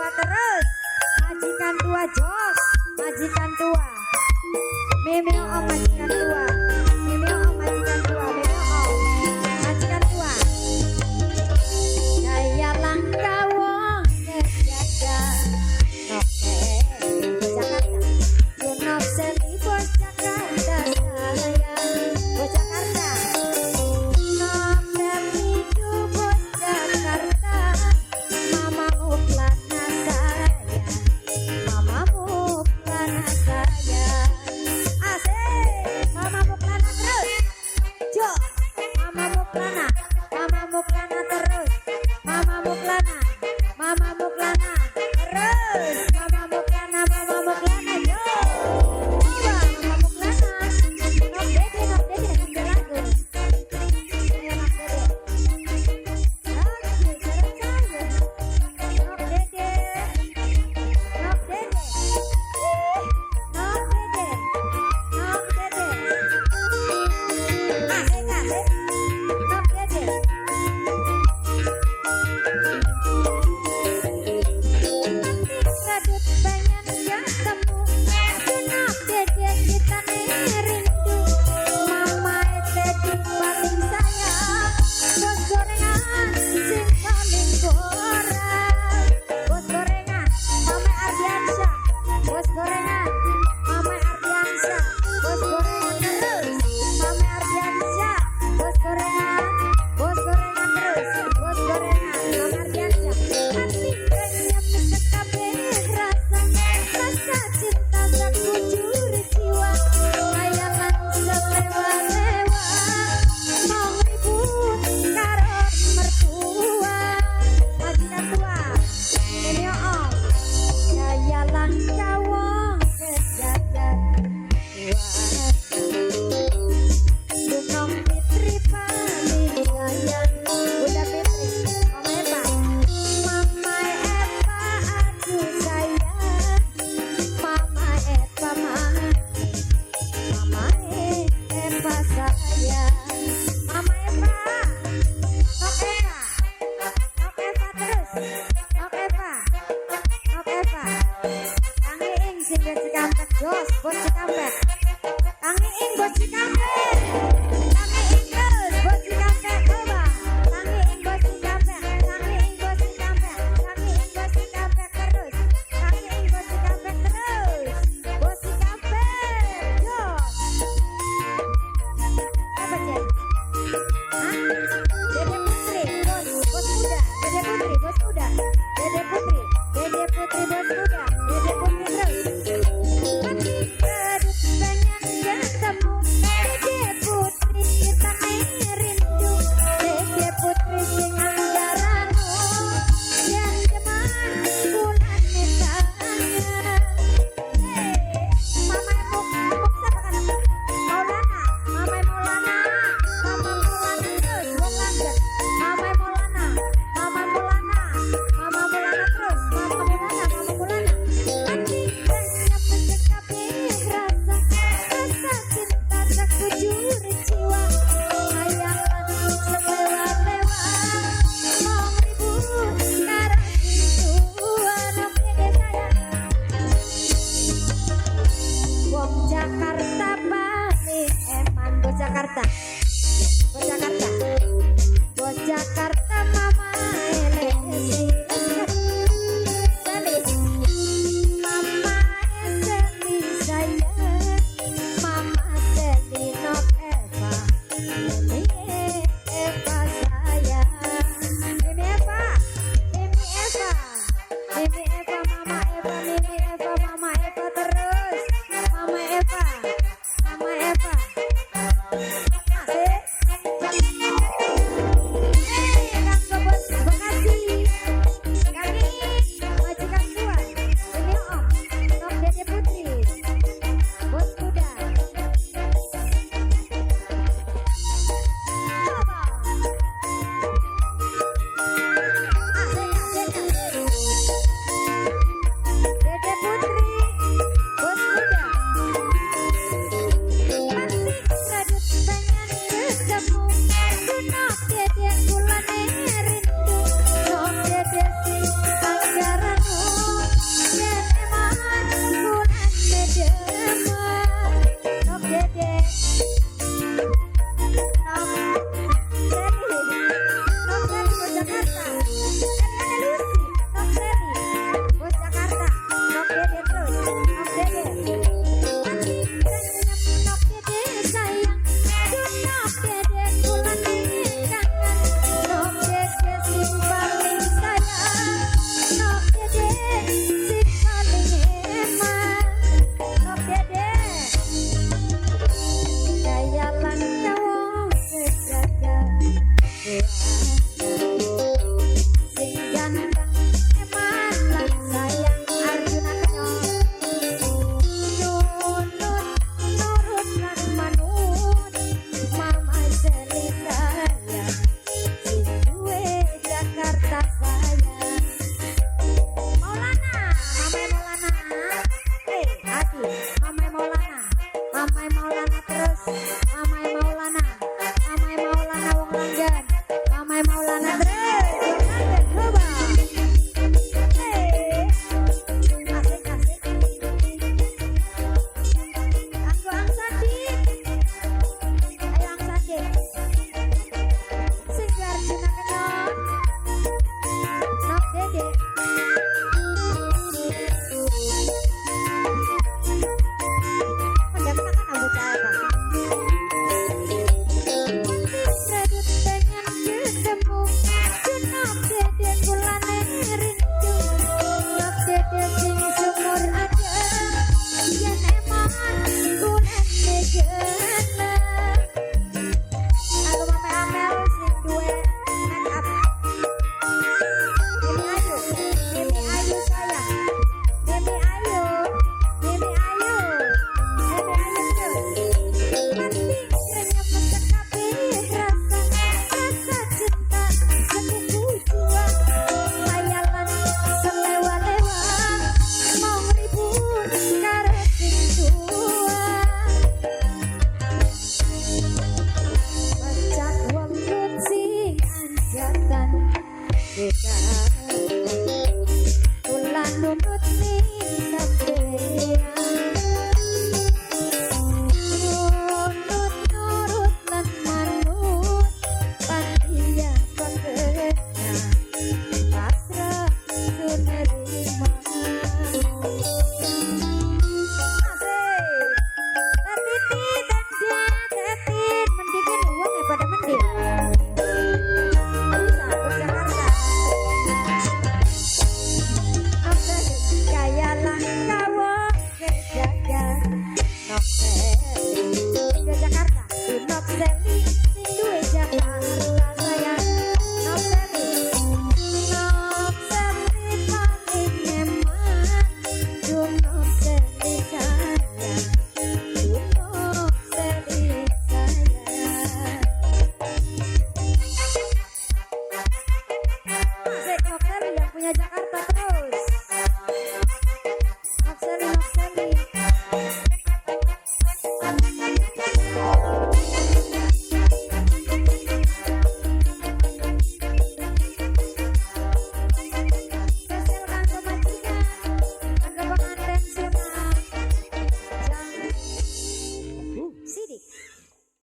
tua terus. Majikan tua jos, majikan tua. Meme om majikan tua. Meme om majikan tua, meme om. Majikan tua. Gaya langka wong kejaga. Noke Jakarta. Yunok seni bos Jakarta sayang. Bos Jakarta. Nok itu bos Jakarta. Mamamu plana sayang. Mamamu plana sayang. Asik. Mamamu plana terus. Jos. Mamamu plana. Mamamu plana terus. Mamamu plana. Mamamu plana terus. Mamamu plana, mamamu plana yo. Coba mamamu plana. Nok dede, nok dede, sing lagu. Ayo nok dede. Oke, jalan saya. Nok dede. Nok dede. Ih, nok dede. Nok dede. Asik, asik. Nok dede. Radut pengen ketemu. Nok dede kita rindu. Mama Teddy paling sayang. Bos gorengan sing paling goreng. Bos gorengan, Mama Ardiansyah. Bos gorengan, Mama Ardiansyah. Bos gorengan terus. Mama Ardiansyah. Bos gorengan terus. Bos gorengan, Mama Ardiansyah. Hati renyap sekabeh rasanya, rasa cinta sakujur jiwa. Hayalan selewa-lewa, mau ribut karo mertua. Majikan tua, ini om. Gaya langka wong kejagat Dunong Fitri paling sayang. Bunda Fitri, Mama Eva. Mama Eva aduh sayang. Mama Eva ma. Mama Eva sayang. Mama Eva. Nok Eva. Nok Eva terus. Nok Eva. Nok Eva. Kang Iing sing Cikampek jos, bos Cikampek. Kang Iing bos Cikampek. Kang Iing terus bos Cikampek coba. Kang Iing bos Cikampek. Kang Iing bos Cikampek. Kang Iing bos Cikampek terus. Kang Iing bos Cikampek terus. Bos Cikampek jos. Apa Cek? Hah? Dede Putri, bos, bos muda. Dede Putri, bos muda. Dede Putri, Dede Putri bos muda. Dede Putri.